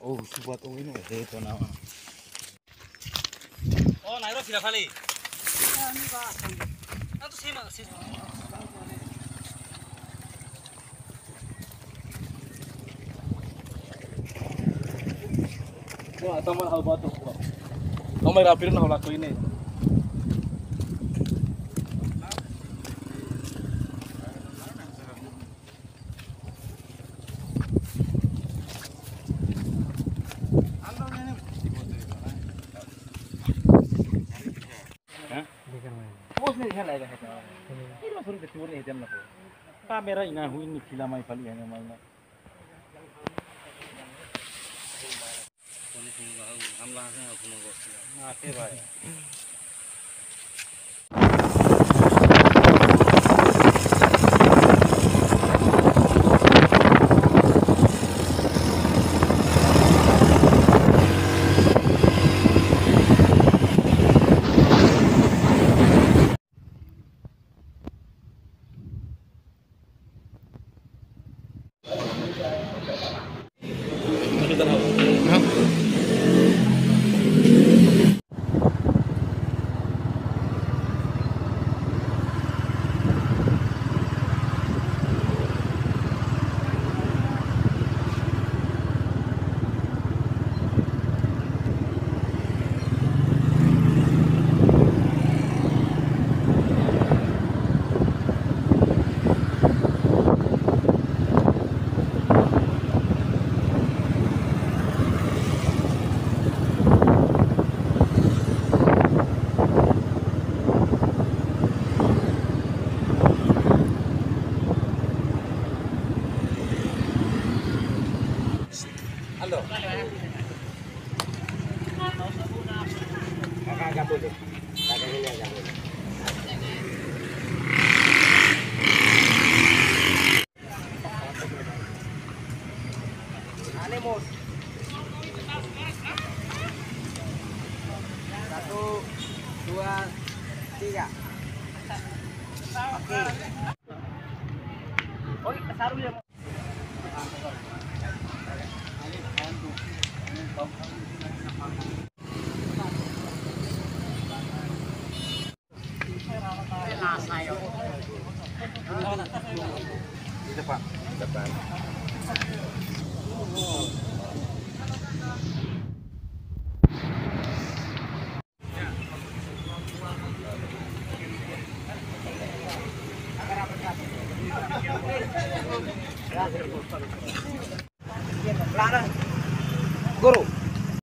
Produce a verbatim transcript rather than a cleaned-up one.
Oh, subat, oh, ini, eh, itu nama. Oh, nairo sila kali. Atu sima, sima. Wah, tambah hal batu. Tambah rapir nah laku ini. Hah? Bos ni hela ya. Ini masuk ke turun itu yang nak. Kamera ina hu ini film ai pali hanya main. Mate, bhai. Halo. Kakak agak boleh. Kakak ini agak boleh. Anemos. Satu, dua, tiga. Oke. Oh, sarung ya. Di depan. Depan.